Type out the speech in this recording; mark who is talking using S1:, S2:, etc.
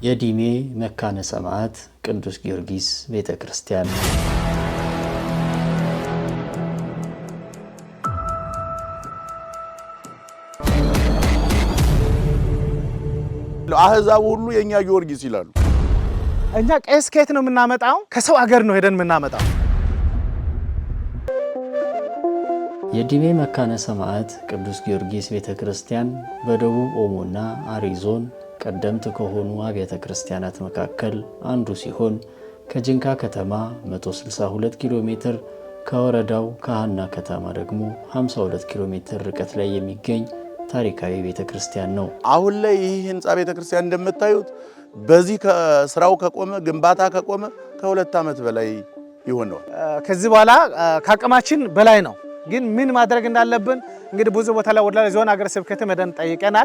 S1: የዲሜ መካነ ሰማዕት ቅዱስ ጊዮርጊስ ቤተ ክርስቲያን።
S2: አህዛብ ሁሉ የእኛ ጊዮርጊስ ይላሉ።
S3: እኛ ቄስ ከየት ነው የምናመጣው? ከሰው አገር ነው ሄደን የምናመጣው።
S1: የዲሜ መካነ ሰማዕት ቅዱስ ጊዮርጊስ ቤተ ክርስቲያን በደቡብ ኦሞና አሪ ዞን ቀደምት ከሆኑ አብያተ ክርስቲያናት መካከል አንዱ ሲሆን ከጅንካ ከተማ 162 ኪሎ ሜትር፣ ከወረዳው ከሃና ከተማ ደግሞ 52 ኪሎ ሜትር ርቀት ላይ የሚገኝ ታሪካዊ ቤተ ክርስቲያን ነው።
S2: አሁን ላይ ይህ ህንፃ ቤተ ክርስቲያን እንደምታዩት በዚህ ስራው ከቆመ፣ ግንባታ ከቆመ ከ2 ዓመት በላይ ይሆነዋል።
S3: ከዚህ በኋላ ከአቅማችን በላይ ነው። ግን ምን ማድረግ እንዳለብን እንግዲህ ብዙ ቦታ ላይ ወደ ዞን ሀገረ ስብከትም ሄደን ጠይቀናል።